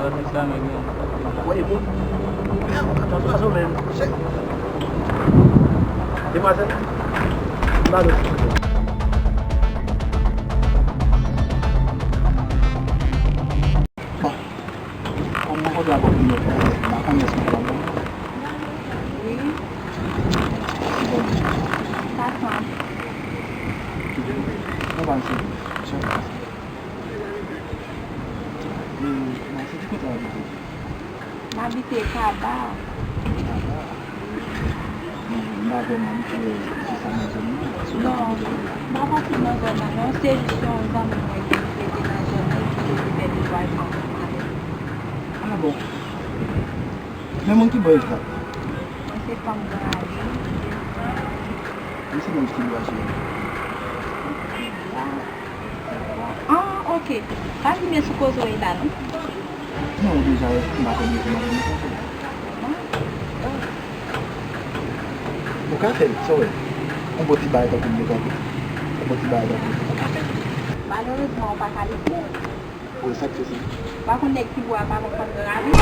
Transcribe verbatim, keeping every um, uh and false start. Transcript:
Nèg sa, nèg yo. Wè, e bon. Atò, atò, men, se demwazèl. M ba nou. Bon. Kòm mwen kontre avèk ou, m pa konnen si w pran bon. Wi. Bon. Sa sanble. Mwen pa m se. Se. E, nan se ki kote w abite? M abite Kaba. Kaba. Bon, m pa vrèman abitye wè kisa nan zòn nan. Si w ka Non, m pa fasil nan zòn nan, non. Se jis yon zanmi mwen ki rete nan zòn nan, ki te di bèl vwayaj mwen pou m ale. Ah, bon. Men moun ki bò yo sot? Mwen se fanm Gran Ravin. Mwen se moun ki bò sou. Ah, ok. Pa fime sou koze w la, non? Non, deja, m pa konn mete nan koze. Ou ka fè l, sa w wè. Yon bon ti bagay tankou m yo tankou. Yon bon ti bagay tankou. Ou ka fè l. Malerezman, ou pa kalifye. Bon, sa k fè sa? Ou pa konn nèg ki bò a pa konn fanm Gran Ravin?